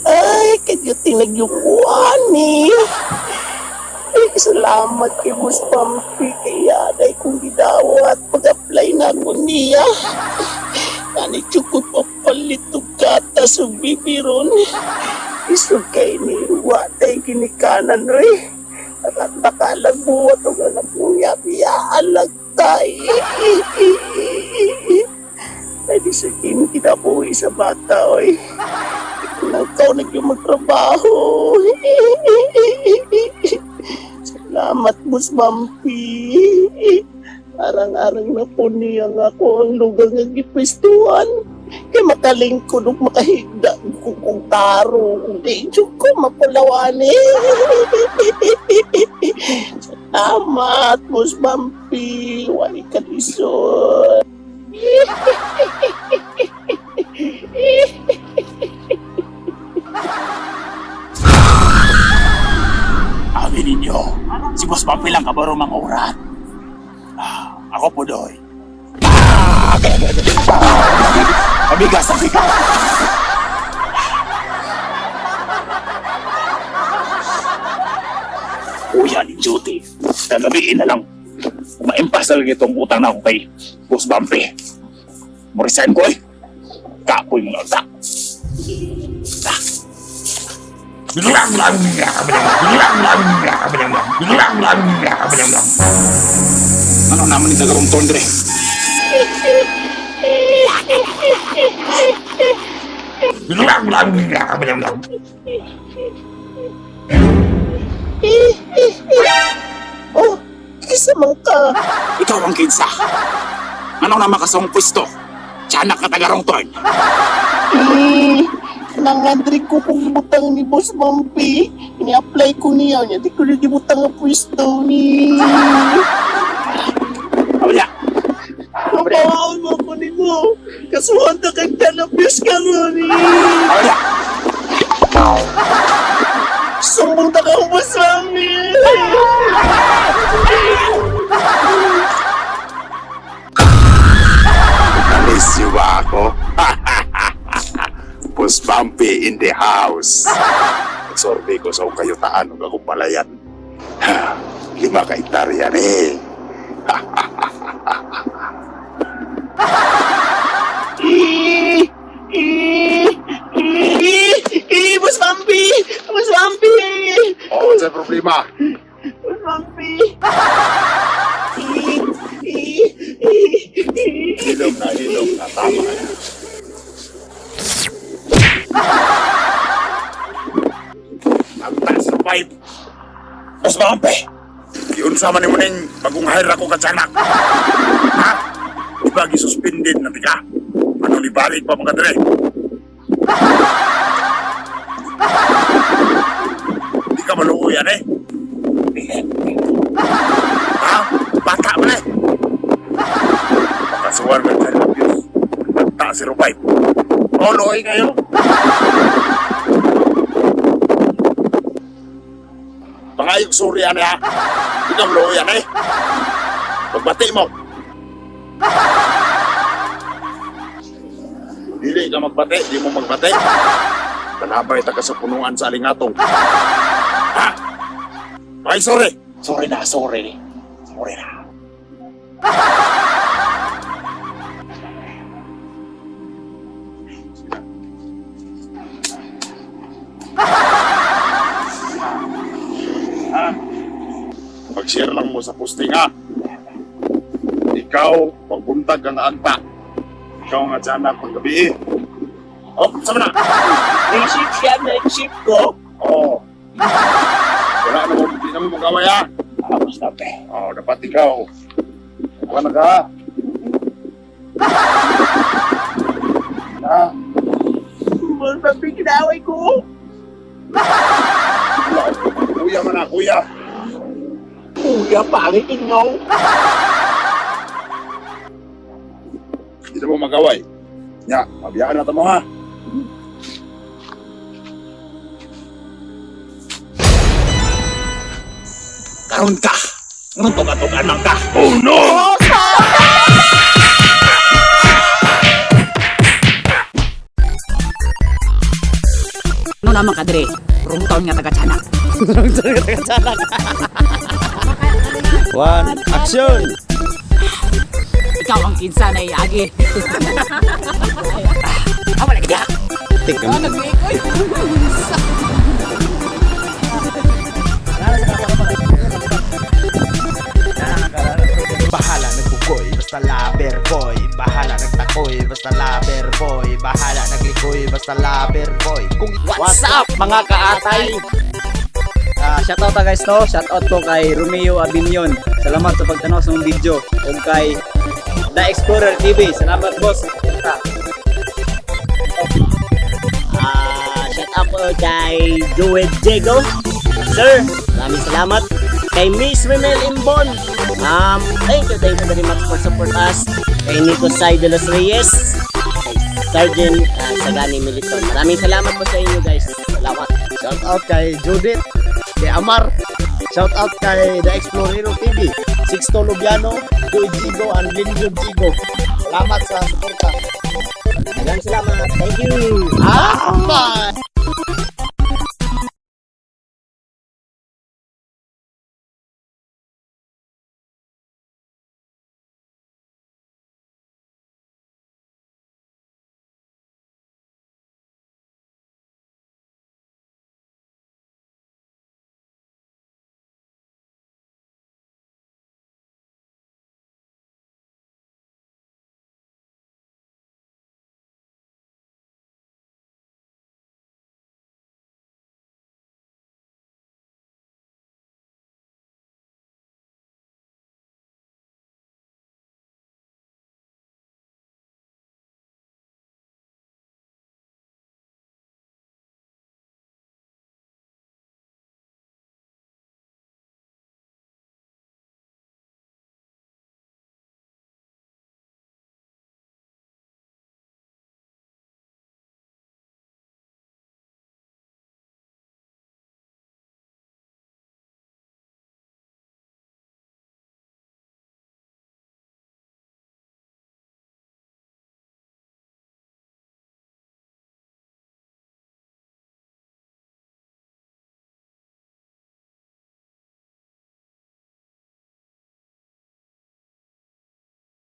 Ay, kadyot nagyukuan ni. Ay, salamat kay Boss Pampi. Kaya day kong gidawat. Pag-apply na ako niya. Ani chukot papalit og gatas ug bibiron. Isog kay ni wa day ginikanan oy. Nakatakalag buhat og anak mong yabiyaan lang tay. Ay, di sa kini kinabuhi sa bata, oy. Ikaw nagyong magtrabaho. Salamat, Boss Bumpy. Arang-arang na po niya nga ako ang lugar nga gipwestuhan. Kay makalingkod ug makahigda ko kung taro. Di jud ko mapulawan eh. Salamat, Boss Bumpy. Wali ka lisod. Amin ninyo, si Boss Bumpy lang kabaro mga urat. Ah, ako po doy. Ah, Abigas, abigas. Kuya ni Duty, kagabiin na lang. Maimpas talaga itong utang na ako kay Boss Bumpy. Mo-resign ko eh. Kapoy mga utak. Ano naman yung tagarong tondre? Oh, isa man ka. Ikaw ang kinsa. Ano na makasong pwesto? Tiyanak ka tagarong torn. Eh, nangandri ko kung butang ni Boss Bumpy. Ini-apply ko niya. Niya, di ko rin gibutang ang pwesto ni. Wala. Mapawaon mo ko nimo. Kasuhan ta kag talapis ka ron eh. Wala. Sumbong ta ka, Boss Bumpy. Namiss niyo ba ako? Boss Bumpy in the house. Nagsorbe ko sa kayutaan ug akong palayan. Ha, 5 ka hektarya ni. Eh, eh, eh, eh, Boss Bumpy! Boss Bumpy! Oh, sa problema? Boss Bumpy! Eh, eh, eh, eh. Hilom na, hilom na. Tama na. Ang taas sa pipe. Boss Bumpy. Giunsa man nimo ning bagong hire ako katsanak. Ha? Di ba gisuspended na tika? Ano libalik pa mga dire? Di ka maluoy yan eh. Ha? Bata man eh. Makasuhan ka child abuse. Bata 05. Oh, luoy kayo. Pangayog suri yan eh ha. Di ka maluoy yan eh. Pagbati mo. Dili ka magbati, di mo magbati. Tanabay ta ka sa punuan sa alingatong. Ha? Ay, sorry. Sorry na, sorry. Sorry na. Pag-share lang mo sa posting ha. Ikaw, pagbuntag ang agta. Ikaw nga tiyanak paggabi eh. Oh, sama na. Naisip siya, naisip ko. Oo. Oh. Wala na mo, hindi na mo magaway ha. Ah, Boss Bumpy. Oh, dapat ikaw. Wala na ka. Na, Boss Bumpy, kinaway ko. kuya man na, kuya. Kuya, pangit inyo. Hindi na mo magaway. Nya, mabiyaan na ta mo ha. Karon ka. Karon tuga-tugaan man ka. Oh no! Boss Bumpy! Wala man ka dire. Rungtaon nga taga tiyanak. One, action! Ikaw ang kinsa na iagi. Ah, wala ka. Tika. Ah, nagmikoy. Bahala nagbukoy, basta lover boy. Bahala nagtakoy, basta lover boy. Bahala naglikoy, basta lover boy. Kung What's up, mga kaatay? Ah, shout out ta guys no. Shout out ko kay Romeo Abinion. Salamat sa pagtanaw sa mong video ug kay The Explorer TV. Salamat, boss. Ta. Ah, shout out po kay Joel Diego. Sir, maraming salamat. Kay Miss Renel Imbon. Thank you very much for support us. Kay Nico Sai de los Reyes. Kay Sergeant Sagani Militon. Maraming salamat po sa inyo, guys. Salamat. Shout out kay Judith, kay Amar. Shout out kay The Explorero TV, Sixto Lubiano, Joey Gigo, and Linjo Gigo. Salamat sa suporta. Maraming salamat. Thank you. Ah, bye!